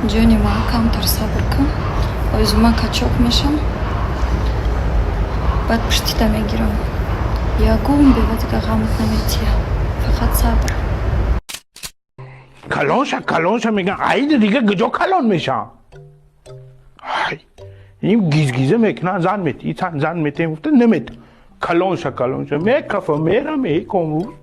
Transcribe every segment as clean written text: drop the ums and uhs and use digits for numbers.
Ҷони ман, камтар сабр кун. Ози ман качок мешам, баъд пуштита мегирам. Ягон бева дига ғамат наметия, фақат сабр. Калонша, калонша меган, айди дига куҷо калон мешам? Ин гизгиза мекунан, зан мети, зан метем гуфта намет. Калонша, калонша мекафа, мерам меком.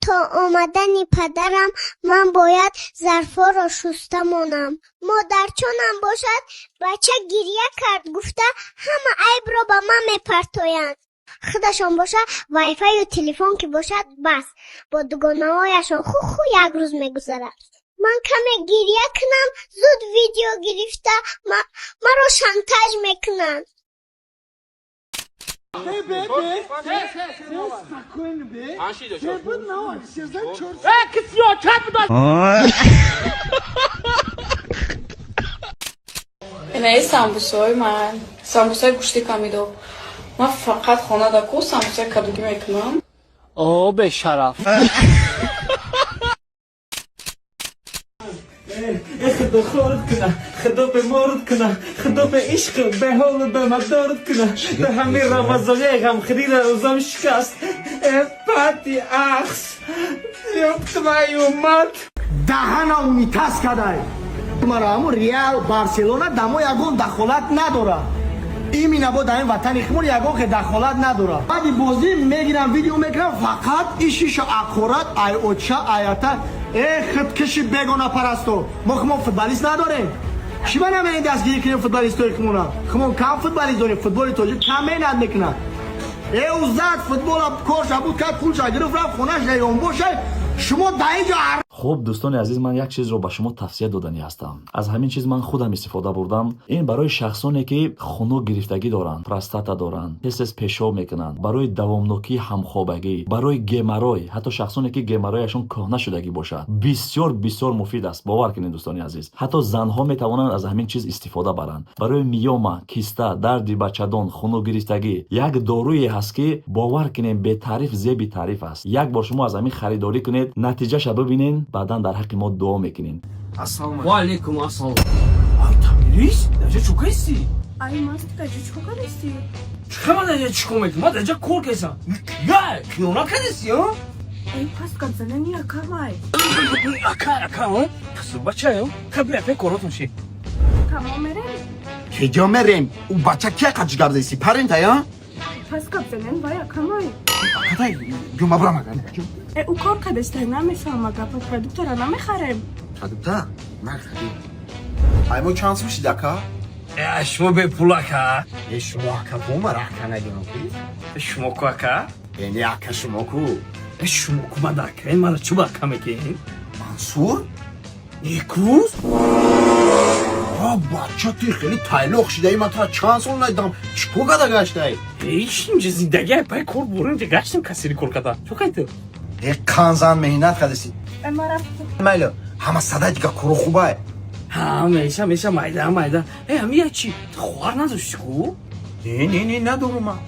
То омадани падарам ман бояд зарфҳоро шуста монам. Модарчонам бошад, бача гирья кард гуфта, ҳама айбро ба ман мепартоянд. Худашон бошад, вайфаю телефон ки бошад, бас, бо дугонаҳояшон ху-ху як рӯз мегузарад. Ман каме гирья кунам, зуд видео гирифта маро шантаж мекунанд. Инаи самбусаҳои ман, самбусаи гӯшти камидоб. Ман фақат хонада ку самбусаи кадугӣ мекунам. О, бешараф! Худо хорд куна, худо беморд куна, худо бе ишқ, бе ҳолу бе мадорд куна. Ба ҳамин рамазони ғамхӯрира рӯзам шикаст. Э, пати ахс, ёб твою мать! Даҳана унитаз кадай. Мара ҳамун Реал, Барселона дамо ягон дахолат надорад. Имина бо дар ин ватани химон ягон хе дахолат надорад. Баъди бозӣ мегирам, видео мекунам, фақат ишиша ақорат, ай оча, ай ата. Э, худкиши бегонапарасто, мо химон футболист надорем. Чӣ ба намерем дастгирӣ кунем футболистои химона? Химон кам футболист дорем, футболи тоҷик кам меҳнат мекунад. Э, ӯ зад футбола, корша буд, кард, пулша гирифт, рафт хонаш, реён бошад, шумо дар ин ҷо. Хуб, дӯстони азиз, ман як чизро ба шумо тавсия доданӣ ҳастам. Аз ҳамин чиз ман худам истифода бурдам. Ин барои шахсоне, ки хунук гирифтагӣ доранд, простата доранд, тез тез пешоб мекунанд, барои давомнокии ҳамхобагӣ, барои геморрой, ҳатто шахсоне, ки геморрояшон кӯҳна шудагӣ бошад, бисёр бисёр муфид аст. Бовар кунед, дӯстони азиз, ҳатто занҳо метавонанд аз ҳамин чиз истифода баранд. Барои миёма, киста, дарди бачадон, хунук гирифтагӣ як доруе ҳаст, ки бовар кунем, бетаъриф зеби таъриф аст. Як бор шумо аз ҳамин харидорӣ кунед, натиҷаша бибинед, баъдан дар ҳаққи мо дуо мекунед. Ва алейкум ассалом. Ай, Тамирис, даҷа чӣ кардисӣ? Ай, маст, даҷа чӣ кардисӣ? Чӣ ман даҷа чӣ кор мекунам? Ман даҷа кор кардам. Я, хиёнат кардисӣ, а? Ай, пас гап занани акамай. Ака, ака, а? Пас бачаё, хаб бия, коротон ши. Тамом, мерем? Кеҷо мерем? Ӯ бача кия қаҷ гап зайси? Парента, я? Пас гап занен, вай акамай. Акатай, ё ма бурам агар. Э, ӯ кор кардастай, намефаҳма гапа, продуктара намехарем. Продукта? Нахарем. Ай, мо чанд сум шид, ака? Э, шумо бепул, ака. Э, шумо ака бо мара ака нагирам ки? Э, шумо ку, ака? Э, не, ака шумо ку? Э, шумо ку, ман ака, мара чӣ ба ака мекунед? Мансур? Некуз? А, бача, ти хеле тайлоқ шидаи, ман тара чанд сол надидам. Чӣ кор када гаштаи? Иш, инҷа зиндагӣ ай пай кор бурем, инҷа гаштем, кассири кор када. Чӣ кайти? Э, қанзан меҳнат кадаси. Э, ма рафтам. Майли, ҳама садай дига коро хубай. Ҳа, меша, меша, майда, майда. Э, ҳами я чӣ? Ту хоҳар надошти ку? Не, не, не, надорум ман.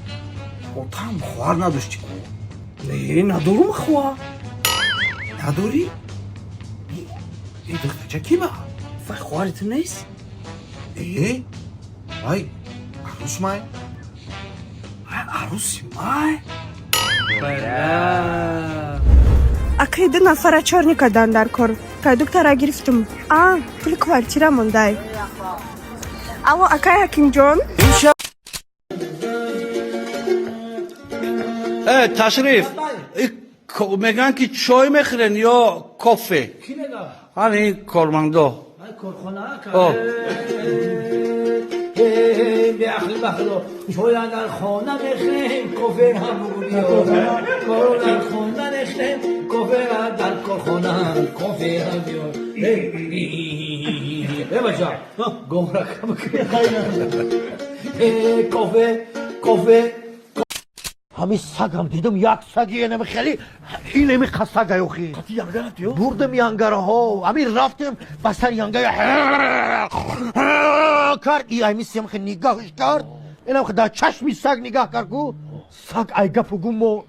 Отам хоҳар надошти ку? Не, надорум хоҳар. Надорӣ? Э, духтача ки ба? Вай хоҳари ту нест? Э, вай арӯс май. Вай арӯси май? Бала. Акай, ду нафара чорни кардан дар кор. Продуктара гирифтум. А, пули квартира мондай. Алло, акай Ҳакимҷон. Э, ташриф, мегӯянд, ки чой мехӯрен ё кофе? Ҳамин кормандо. Беақли бахудо, чоя дар хона мехӯрем, кофе ҳам бугӯ, дар хона рехтем, кофе дар корхона, кофе ҳам биёр. Э, бача, гомрака, кофе, кофе. Ҳамин сагам дидам, як саги инами хеле инами қасага ёхи бурдам янгараҳо, ҳамин рафтем ба сари янга кард, и ҳамин сем хе нигаҳш кард, инам дар чашми саг нигаҳ кард ку, саг ай гапу гу мо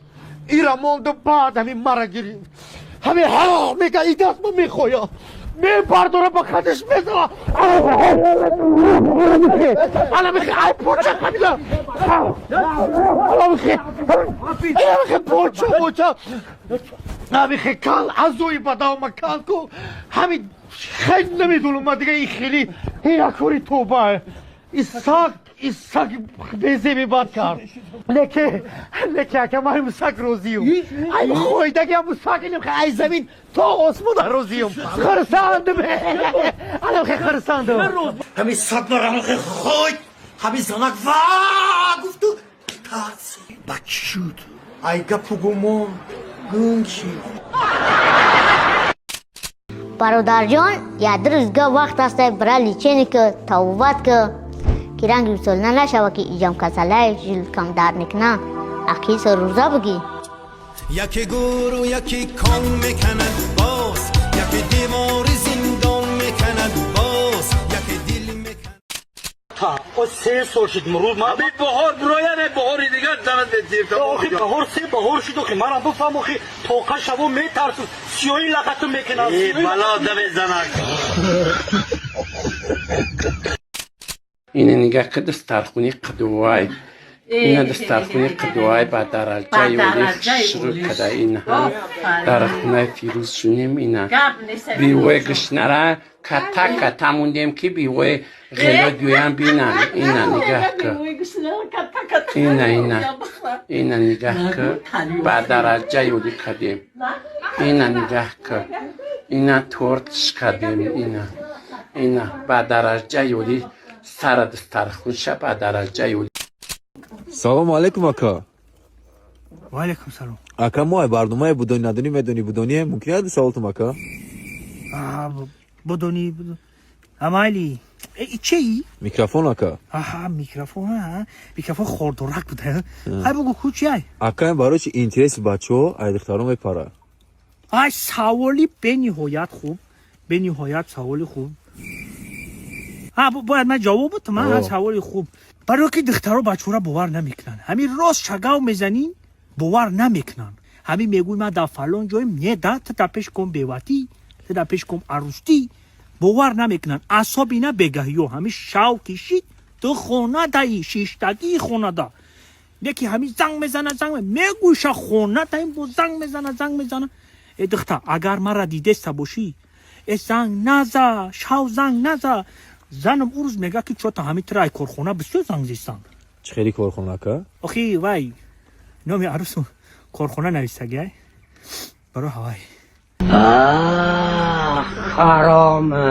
ира монду, баъд ҳамин мара гирифт, ҳамин мега и даст ма мехоя. Мебардора, ба қадаш мезана. Ана михе, ай поча қабила. Ана михе, ана михе, поча, поча. Михе кал, азои бадавма кал ку. Ҳамин хеле намедонам, ман дига ин хеле якори тоба. Исак, Исак безеби бад кард. Леке, леке ака ман мусак розиюм. Ай хойдаги мусак ай замин то осмона розиюм. Хурсандам. Ана хе хурсандам. Ҳамин сад марам хе хойд, ҳамин занак ва гуфту тарси. Ба чӣ шуд? Ай гапу гумон гунг шид. Бародарҷон, як рӯзга вақт аст, бира лечение ки, табобат ки, ки ранги мисолина нашава, ки иҷам касалай жилкам дард мекуна. Ақиса рӯза бигӣ. Яке гуру, яке кон меканад боз, яке девори зиндон меканад боз, яке дил меканад. Та 3 сол шуд мурӯз ман. Ҳамин баҳор бирояне, баҳори дигар занат метием. Охи баҳор, се баҳор шуд, охи манам бифаҳм, охи тоқа шаво метарсум, сиёҳи лақату мекунам. Э, бало дамезанад. Ина нигаҳ ки, дастархуни қадувай. Ина дастархуни қадувай ба дараҷаи олӣ шурӯъ када. Ин ҳам дар хонаи Фирӯз шунем. Ина бивои гӯшнара ката ката мондем, ки бивои ғело биёян бинан. Ина нигаҳ ки, ина, ина, ина нигаҳ ки, ба дараҷаи олӣ кардем. Ина нигаҳ ки, ина тортш кардем. Ина, ина ба дараҷаи олӣ сара дастархунша ба дараҷаи олӣ. Салому алейкум, ака. Ва алейкум салом. Ака, мо ай барномаи будони надонӣ медонӣ будоние, мумкин аст саволтум, ака? Будонӣ амали чи? Микрофон, ака. Аҳа, микрофон, микрофон хордорак буда. Ай, бугу, ку чи ай? Ака, барои чи интереси бачаҳо ай духтарон мепара? Ай, саволи бениҳоят хуб, бениҳоят саволи хуб. Бояд ман ҷавоб бутам? Саволи хуб. Барое ки духтаро бачаҳоро бовар намекунанд. Ҳамин рост шагав мезанӣ, бовар намекунанд. Ҳамин мегӯй, ман дар фалон ҷоем, не да, ту дар пеш ком беватӣ, ту дар пеш ком арӯстӣ, бовар намекунанд. Асоби на бегаҳиё ҳамин шав кишид, ту хонадаи, шиштагии хонада. Неки ҳамин занг мезана, занг мегӯйша, хонадаим, бо занг мезана, занг мезана. Э, духтар, агар мара дидеста бошӣ, э, занг наза, шав занг наза. Занам ӯ рӯз мега, ки чота ҳамин тира ай корхона бисёр занг зистанд. Чӣ хели корхона, ака? Охи вай номи арӯсу корхона навистаги, ай барои ҳавай. Хароме.